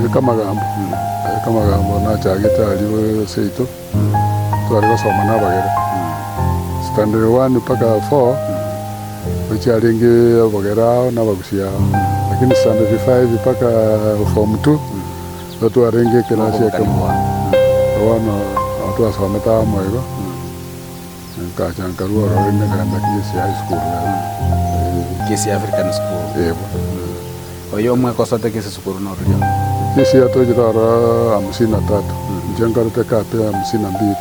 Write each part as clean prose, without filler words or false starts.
Kamagambo, Kamagambo nachagete aria seito, tware gosoma na abagere. Standard one mpaka four, chiarenge abagere ao na abagusia ao, lakini standard five mpaka form two, nigo twarenge ekerasi ekemo. Bono nabo twasomete amo igo. Nkacha nkarua ororo rende nkagenda Kisii High School rero. Kisii African School. Eh bono. Oyo omwaka osoete Kisii sukuru nororia? Kisii atochire ororo hamsini na tatu. Inche nkarete kape hamsini na mbili.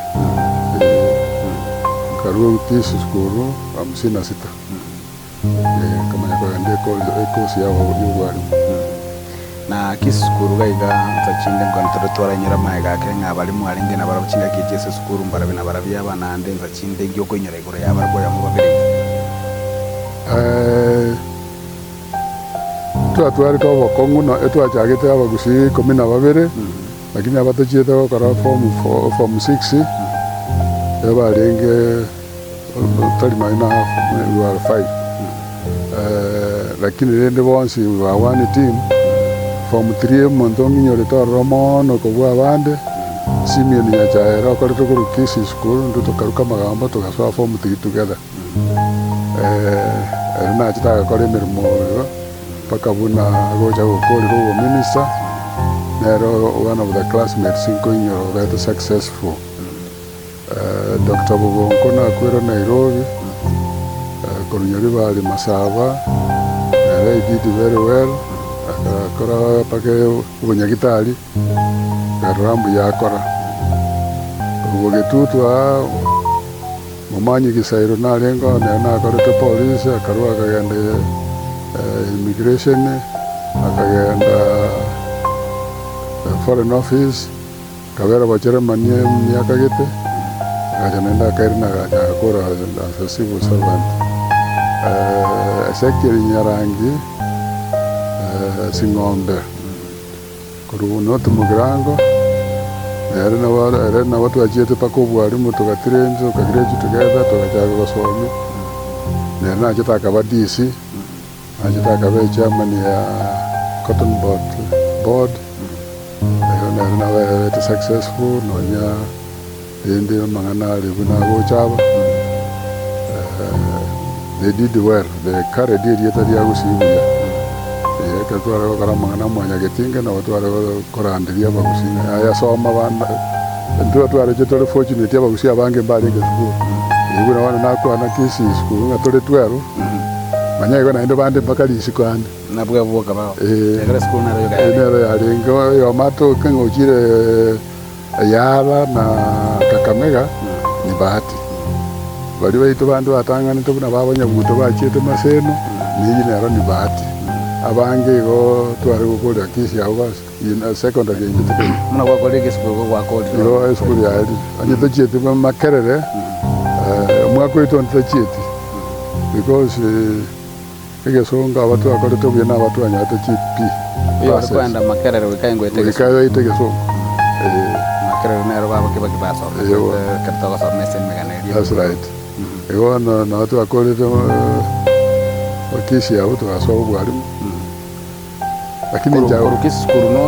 Nkarua Kisii sukuru hamsini na sita. Nkamanya kogenda ekosi ya obwarimu. Na ki sukuru iga iga nsa chinde nkone tore twarainyora magega ake ng'a abaria mwarenge nabarabwo chingaki echi ase esukuru mbarabio nabarabio aba naende nsa chinde inki okoinyora igoro yabarabwo oyomo babere iga. Twatwarete obokong'u na etwachagete abagusii ikomi na babere, lakini aba tochiete gokora form four form six, ebarenge. Tari nonya na half, we were five. Lakini rende bonsi we were one team, form three omonto ong'inyorete ororo mono kobua abande, Simeon Nyachae ere okorete korwa Kisii school, intwe tokaruka amagambo togasoa form three together. Ere nachete agakora emeremo igo, mpaka buna agocha gokorera obominister, nere one of the classmates nkoinyora obete successful. Doctor Bogonko nakwire Nairobi, korwa Nyaribari Masaba, nere he did very well, agakora mpaka obonyagitari, nkarora mbuya akora. Korwa Bogetutu aa, Momanyi Gisairo narenge oo nere nakorete polisi, akarwa akagenda immigration, akagenda foreign office. Akabera Abajeremani emiaka gete, agacha naende akairana agacha agakora as a civil servant. Ezekiel Nyarangi Sing'ombe korwa North Mugirango, nere nabo ere nabo twachiete mpaka obwarimu togatrain tokagraduate together togachaka gosomia, nere nachete akaba DC, nachete akaba echairman ya cotton board board. Ero nere nabete successful nonya rende amang'ana are buna agocha aba, they did well, they carried erieta ria Gusii buya. Ekero tware gokora amang'ana a mwanyagetinga nabo tware koranderia abagusii ng'a yaya soma bana, intwe twareche tore fortunate abagusii abange mbarenge esukuru. Eyio buna bono nakwana Kisii school ng'a tore 12, manya igo naende bande mpaka risiko ande. Nabwo abwo bakaba Ee. Ekero esukuru nero yoka Ee, yarenge. nero yarenge oyomo atoke ng'a ochire Yala na Kakamega ni Bahati. Baria baito bande batang'anete buna baba Nyabuto bachiete Maseno, neyio nero ni Bahati. Abange igo tware gokorera Kisii abwo basi, ina secondary yaito tikeri. Buna gwakorire esukuru igo gwakorire. Igo esukuru yaerire. Onye tochieti Makerere, omwaka oito onde tochieti because. Egesongo aba twakorete buya naba twanyorete chi P. Oyore Passes. koenda Makerere goika ingoete Goika egesongo. oete egesongo. Ee. Makerere nero baba kebaki basomete Eeh bono. ekero togosoma ase emegano eria. That's right. Igo bono nabo twakorete Kisii abwo togasoa obwarimu. Lakini Korwa inche korwa Kisii sukuru no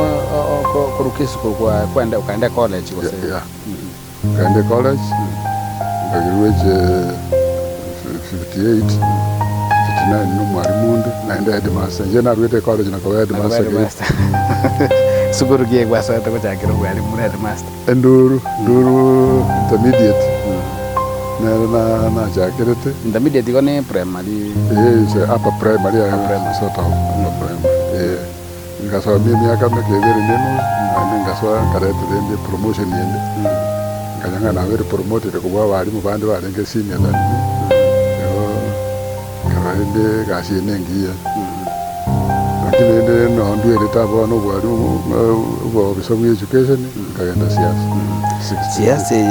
korwa Kisii sukuru kwa kwenda okaenda ecollege gose? Yeah. Nkaenda ecollege, nkagraduate 58, 59 na omwalimu onde, naende headmaster. Inche naruete ecollege na koba Na koba headmaster gete. headmaster. Sukuru ki egwasoete gochakera obwalimu buna headmaster? Enduru, Nduru Intermediate, nere na nachakerete. Intermediate igo ne primary? Eeh is a upper primary, Upper primary. sort of upper primary, eh. Ngasomia emiaka emeke ebere na enusu, naende ngasoa nkareta rende promotion ende, nkanya ng'a nabeire promoted kobua abalimu bande barenge senior than me, igo nkarora rende egasi eye nengiya. Lakini rende nonye ndwerete abwo bono obwalimu oboofisa bwa education, nkagenda siasa. Siasa eye.